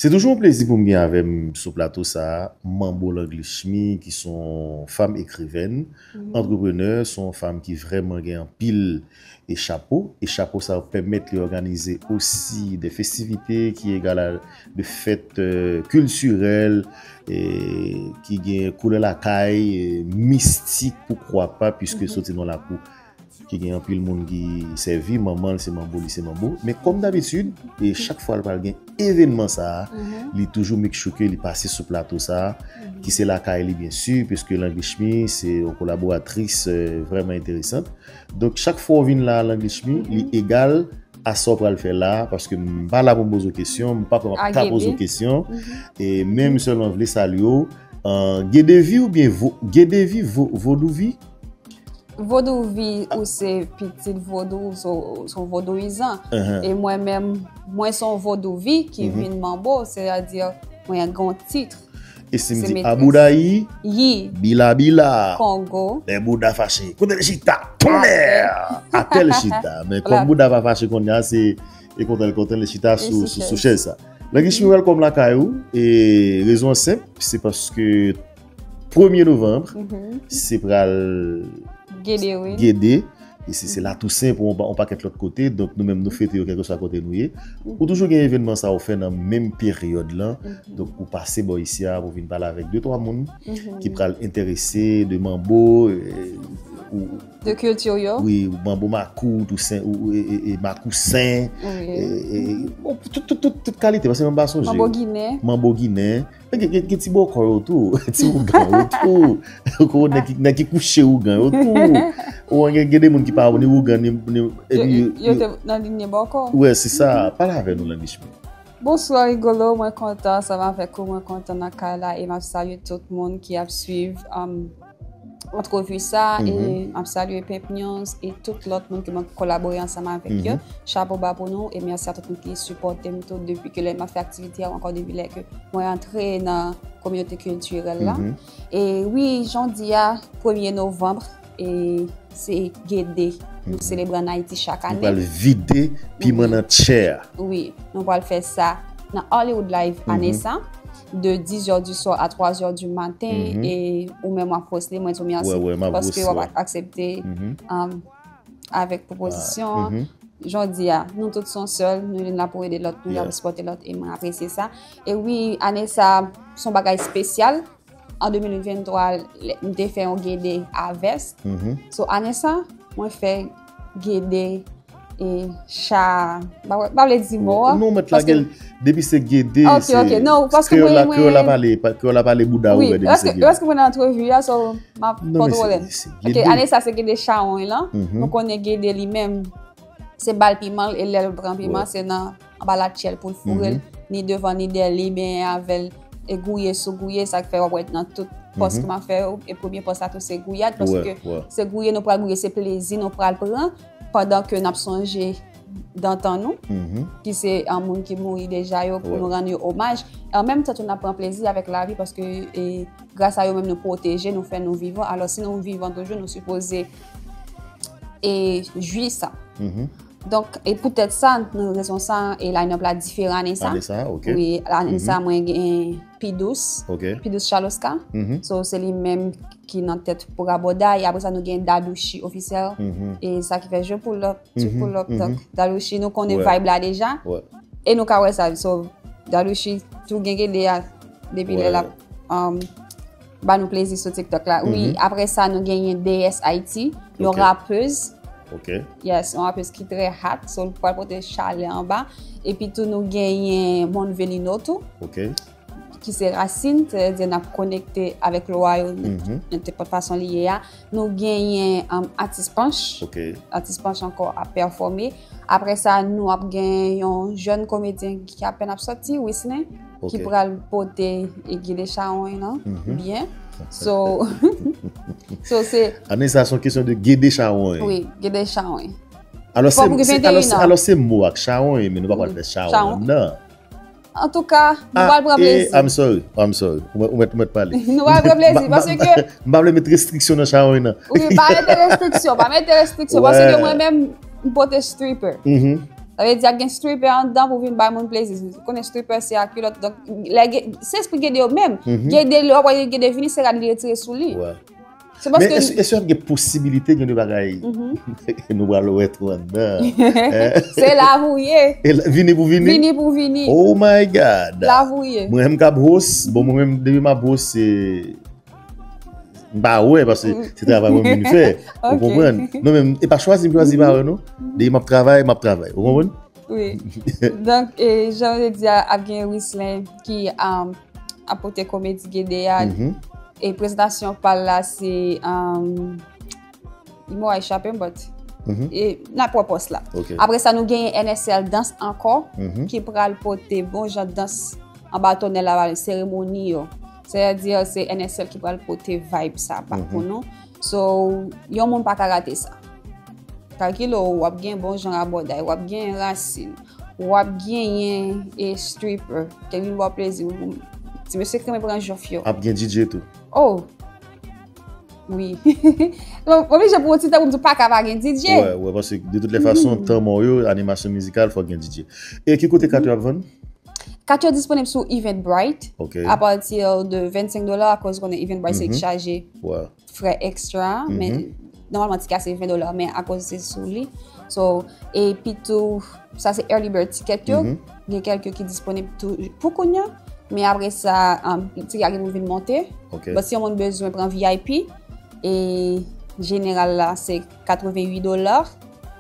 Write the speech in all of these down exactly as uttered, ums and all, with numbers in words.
Se toujou yon plezi pou m gen avè m sou plato sa a, Manbo Langlishmi, ki se yon fanm ekriven, antreprenè, se yon fanm ki vrèman gen anpil e chapo. E chapo sa yo pèmèt li òganize osi de festivite ki egal a de fèt, euh, kiltirèl, e ki gen koulè lakay, e mistik, poukwa pa, piske soti nan lakou ki gen anpil moun ki sèvi, manman l se manbo, li se manbo. Men kòm dabitid, e chak fwa l pral gen evènman sa a, li toujou make sure ke li pase sou plato sa a, ki se lakay li byen si, piske Langlishmi se yon kolaboratris, euh, vrèman enteresan. Donk chak fwa w vin la, Langlishmi, li egal a sa w pral fè la, paske m pa la pou m poze w kesyon, m pa kwè m ap ka poze w kesyon. E men m sèlman vle salye w. Euh, Gedevi oubyen vo, Gedevi vo, Vodouvi? Vodouvi, ou se pitit vodou, ou se, ou se yon vodouyizan. E mwen menm, mwen se yon vodouvi ki vin manbo, sètadi mwen gen yon tit. E si m di Aboudayi, yi, Bilabila, Kongo, lè bouda fache, kote l chita? Tonnè! Atè l chita. Men kòm bouda pa fache kounye a, se e kontan l kontan l chita sou, sou, sou chèz sa. Langlishmi, welcome lakay ou. E rezon an senp, se paske premye novanm, se pral Gede, wi. Gede. E se, se Latousen pou yon, yon pakèt lòt kote. Donk, nou menm, nou fete yo, kèlkeswa kote nou ye. Ou toujou gen evènman sa ou fè nan menm peryòd lan. Donk, ou pase bò isi a pou vin pale avèk de twa moun ki pral enterese de manbo, e, ou, de kilti yo. Wi, manbo makout, ou sen, ou, e, e, e, makousen, e, e, bon, tout, tout, tout, tout kalite, paske m pa sonje. Manbo ginen. Manbo ginen. Gen, gen, gen ti bòkò yo tou, ti ougan yo tou. Ou konnen nèg ki, nèg ki kouche ougan yo tou. Ou gen, gen de moun ki pa ni ougan, ni, ni, epi yo, yo, yo te nan linyè bòkò. Wè, se sa. Pale avè nou, Langlishmi. Bonswa, Rigolo. Mwen kontan ansanm avèk ou. Mwen kontan nan kay la. E m ap salye tout moun ki ap swiv, um, antrevi sa. E m ap salye Pep News e tout lòt moun ki mwen kolabore ansanm avèk yo. Chapo ba pou nou. E mèsi a tout moun ki sipòte m tou depi ke lè m ap fè aktivite a, ou ankò depi lè ke mwen antre nan kominote kiltirèl la. E wi, jan w di a, premye novanm, e se Gede. Nou selebre ann Ayiti chak ane. Nou pral vide piman nan tchè a. Wi, nou pral fè sa nan Hollywood Live ane sa, de dix heures du soir à trois heures du matin, e ou menm w ap host li, mwen di w mèsi paske w ap aksepte, um, avèk pwopozisyon an. Jan w di a, nou tout se yon sèl, nou youn la pou ede lòt, nou la pou sipòte lòt, e mwen apresye sa. E wi, ane sa, se yon bagay espesyal. An de mil venntwa, lè, m te fè yon Gede avès. So, ane sa, mwen fè Gede e cha, m pa, m pa vle di mo a. Non, mèt lage l, depi se Gede, se kreyòl la, kreyòl la pale, pa, kreyòl la pale bouda ouvè depi se Gede. Wi, paske mwen nan antrevi a, so, m ap kontwole. Ok, ane sa se Gede chawony lan. Nou konnen Gede li menm, se ba l piman l, e lè l pran piman, se nan anba latyèl pou l foure l, ni devan, ni dèyè, li benyen avè l, e gouye sou gouye, sa k fè w ap wè nan tout pòs ke m ap fè yo, e premye pòs la tou se gouyad, paske se gouye nou pral gouye, se plezi nou pral pran, pandan ke n ap sonje dantan nou, ki se, a, moun ki mouri deja yo, pou nou rann yo omaj. E an menm tan tou, n ap pran plezi avèk lavi, paske, e, gras a yo menm nou pwoteje, nou fè nou vivan. Alò, si nou vivan toujou, nou sipoze, e, jwi sa. Donk, e poutèt sa, nan rezon sa, e line-up la diferan ane sa. Ane sa, ok. Wi, ane sa, mwen gen Pidous. Ok. Pidous Chaloska. So, se li menm ki nan tèt pou rabòday. E apre sa, nou gen Dadouchi Officiel. E sa ki fè je pull up, tu pull up. Donk, Dadouchi, nou konnen vibe la deja. E nou ka wè sa. So, Dadouchi tou gen gede a depi lè l ap, um, ba nou plezi sou TikTok la. Wi, apre sa, nou genyen D S Haiti, yon rapèz. Ok. Yes, yon rapèz ki trè hot, so l pral pote chalè anba. Epi tou, nou genyen Mon Velino tou. Ok. Ki se rasin, sètadi n ap konekte avèk lwa yo, nenpòt fason li ye a. Nou genyen, um, Atis Panch. Ok. Atis Panch ankò ap pèfòme. Apre sa, nou ap gen yon jèn komedyen ki apèn ap sòti, Wisnen, ki pral pote e Gede chawony lan byen. So, so se... Ane sa se yon kesyon de Gede chawony. Wi, Gede chawony. Alò, se, se, alò, se, alò, se mo ak chawony, men nou pa pral fè chawony nan. Antouka, nou pral pran plezi. I'm sorry, I'm sorry. Ou mèt, ou mèt, ou mèt pale. Nou pral pran plezi, paske m pa vle met restriksyon nan chawony nan. Wi, pa mete restriksyon, pa mete restriksyon, paske mwen menm, m pote stripper. Sa vle di ap gen stripper anndan pou vin bay moun plezi. Ou konnen stripper se a kilòt. Donk, lè ge- se espri Gede yo menm. Gede, lè w ap wè Gede vini, se rad li retire sou li. Se Men paske èske èske ap gen posibilite gen de bagay nou pral wè tou anndan? Se la pou ye. E la- vini pou vini? Vini pou vini. Oh my God. La pou ye. Mwen menm k ap host, bon, mwen menm depi m ap host, se m pa wè, paske se travay mwen vin fè. Ou konprann? Non, men e pa chwazi m chwazi pa wè, non. Depi m ap travay, m ap travay. Ou konprann? Wi. Donk, e, jan w te di a, ap gen Wislin ki um, ap pote komedi Gede a. E prezantasyon pa l la, se um, li mò a echape m, but e, n ap wè pòs la. Apre sa, nou genyen N S L Dans ankò, ki pral pote bon jan dans anba tonnèl la, seremoni yo. Sètadi, se N S L ki pral pote vibe sa ba pou nou. So, yon moun pa ka rate sa. Kalkile w, w ap gen bon jan rabòday, w ap gen rasin, w ap genyen e stripper, k ap vin ba w plezi. Ti mesye k renmen pran jòf yo. Ap gen D J tou. Oh! Wi. Bon, oblije pou yon ti tan pou m di w pa ka pa gen D J. Wè, wè, paske de tout lè fason, tan mò yo, animasyon mizikal, fòk gen D J. E ki kote kat yo ap vann? Kat yo disponib sou Eventbrite. Apati de vennsenk dola, akoz konnen Eventbrite se ki chaje frè ekstra, men nòmalman ti ka se ven dola, men akoz se sou li. So, epi tou, sa se early bird ticket yo. Gen kèk ki disponib tou pou kounye a. Men apre sa, um, ticket a gen pou vin monte. But si yon moun bezwen pran V I P, e jeneral la se katreven uit dola.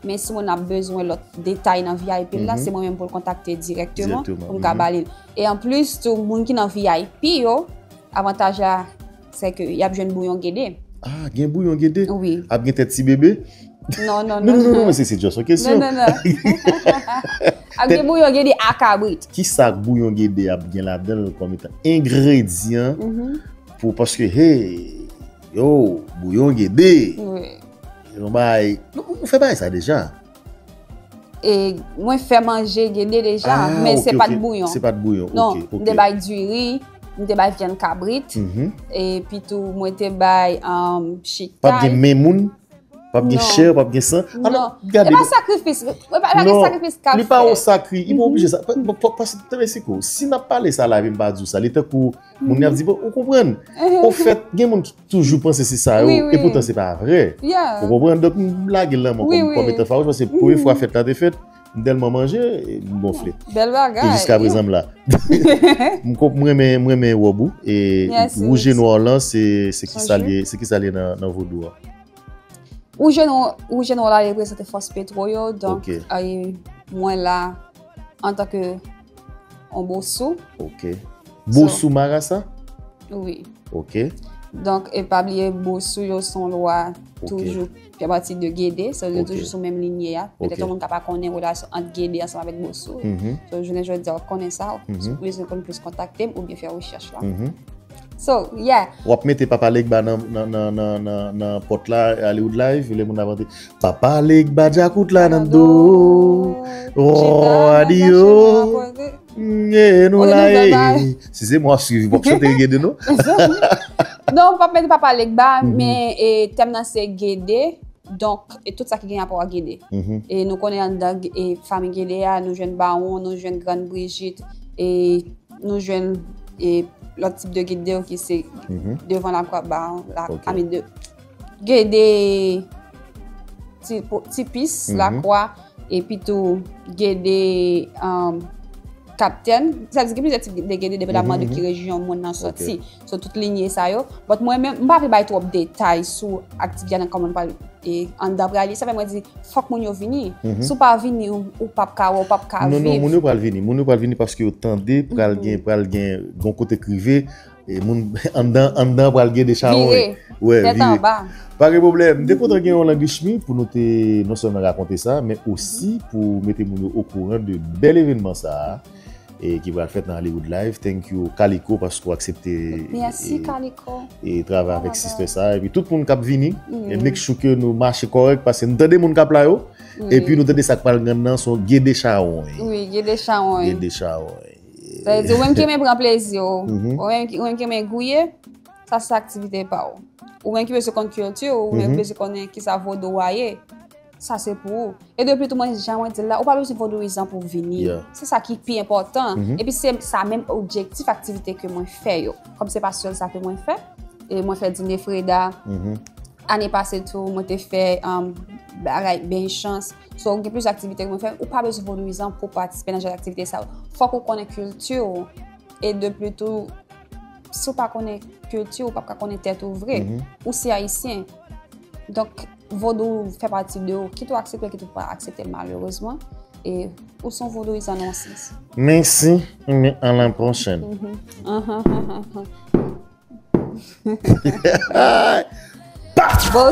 Men si moun ap bezwen lòt detay nan V I P la, se mwen menm pou l kontakte dirèkteman pou m ka ba li l. E anplis tou, moun ki nan V I P yo, avantaj la, se ke y ap jwenn bouyon Gede. Ah, gen bouyon Gede? Wi. Ap gen tèt ti bebe? Non, non, non, non, non, non, men se se just yon kesyon. Non, non, non. Ap gen bouyon Gede a kabrit. Kisa bouyon Gede ap gen ladan l kòm etan engredyan pou, paske, hey, yo, bouyon Gede. Wi. Yon bagay, nou, nou fè bagay sa deja. E mwen fè manje Gede deja, men se pa t bouyon. Se pa t bouyon, non, ok, ok. M te bay diri, m te bay vyann kabrit, epi tou mwen te bay um, chita. P ap gen men moun, p ap gen chè, p ap gen san. Alò, gade. E pa sakrifis, e pa, e pa gen sakrifis k ap fèt. Li pa yon sakri, li pa oblije sa. Paske, tande, Siko, si n ap pale sa la, epi m pa di w sa, li tankou moun y ap di, bon, ou konprann? Ofèt, gen moun ki toujou panse se sa yo, epoutan se pa vre. Ou konprann? Donk, m lage l nan men w kòm, kòm etan fawouch, paske premye fwa fèt la te fèt, m tèlman manje, m gonfle. Bèl bagay. E jiskaprezan m la. M ko- m renmen, m renmen wòb ou, e wouj e nwa w lan, se, se kisa l ye, se kisa l ye nan, nan vodou a? Wouj e nwa, wouj e nwa la reprezante fòs petwo yo, donk, e, mwen la antanke yon bosou. Ok. Bosou marasa? Wi. Ok. Donk, e pa bliye, bosou yo se yon lwa toujou fè pati de Gede, so yo toujou sou menm linye a. Petèt yon moun ka pa konnen relasyon ant Gede ansanm avèk bosou. So, jounen jodi a, w ap konnen sa, ou bezwen konn plis, kontakte m oubyen fè rechèch la. So, yeah. W ap mete Papa Legba nan, nan, nan, nan, nan, nan pòt la, Hollywood Live, lè moun ap antre. Papa Legba djakout la nan do. Oh, adiyo. E nou la, e. Si se mwen w ap swiv, w ap chante Gede, non? Non, m p ap mete Papa Legba, men e, tèm nan se Gede. Donk, e tout sa ki gen rapò ak Gede. E nou konnen anndan e, fanmi Gede a, nou jwenn Bawon, nou jwenn Grann Brijit, e nou jwenn e, lòt tip de Gede yo ki se devan lakwa Bawon, la, I mean, de, Gede ti, po- ti pis, lakwa, epi tou Gede um, kaptèn. Sa di gen plizyè tip de Gede, depandamman de ki rejyon moun nan sòti. So, tout linye sa yo. But mwen menm, m pa vle bay twòp detay sou aktivite a nan kòman l pral e anndan pral ye. Sa fè mwen di, fòk moun yo vini. Si w pa vini, ou, ou p ap ka wè, ou p ap ka viv. Non, non, moun yo pral vini. Moun yo pral vini paske yo tande, pral gen, pral gen, gen yon kote k rive. E moun, anndan, anndan pral gen de chawony. Vire. Wè, tèt vire. Anba. Pa gen pwoblèm. M te kontan gen yon langlichmi pou nou te non sèlman rakonte sa, men osi pou mete moun yo okouran de bèl evènman sa a, e ki pral fèt nan Hollywood Live. Thank you, Kaliko, paske w aksepte, Mèsi, e, Kaliko. E travay avèk sistè sa a. Epi tout moun k ap vini, e make sure ke nou mache kòrèk, paske nou tande moun k ap la yo, epi nou tande sa k pral gen nan, se yon Gede chawony. Wi, Gede chawony. Gede chawony. Sa vle di, ou menm ki renmen pran plezi w, ou menm ki, ou menm ki renmen gouye, sa se aktivite pa w. Ou menm ki bezwen konn kilti w, ou menm ki bezwen konnen kisa vodou a ye, sa se pou ou. E depi tou, mwen, jan mwen di l la, ou pa bezwen vodouyizan pou vini. Yeah. Se sa ki pi enpòtan. Mhm. Epi se sa menm objektif aktivite ke mwen fè yo. Kòm se pa sèl sa ke mwen fè, e mwen fè dine Freda. Mhm. Ane pase tou, mwen te fè um, bagay ben chans. So, gen plizyè aktivite ke mwen fè. Ou pa bezwen vodouyizan pou patisipe nan jan aktivite sa yo. Fòk ou konnen kilti w. E depi tou, si w pa konnen kilti w, ou p ap ka konnen tèt ou vre. Mhm. Ou se ayisyen. Donk, vodou fè pati de ou. Kit ou aksepte, kit ou pa aksepte, malerezman. E ou se yon vodouyizan nan yon sans. Mèsi, men à la prochaine. Mhm. Ahan, ahan, ahan. Bon,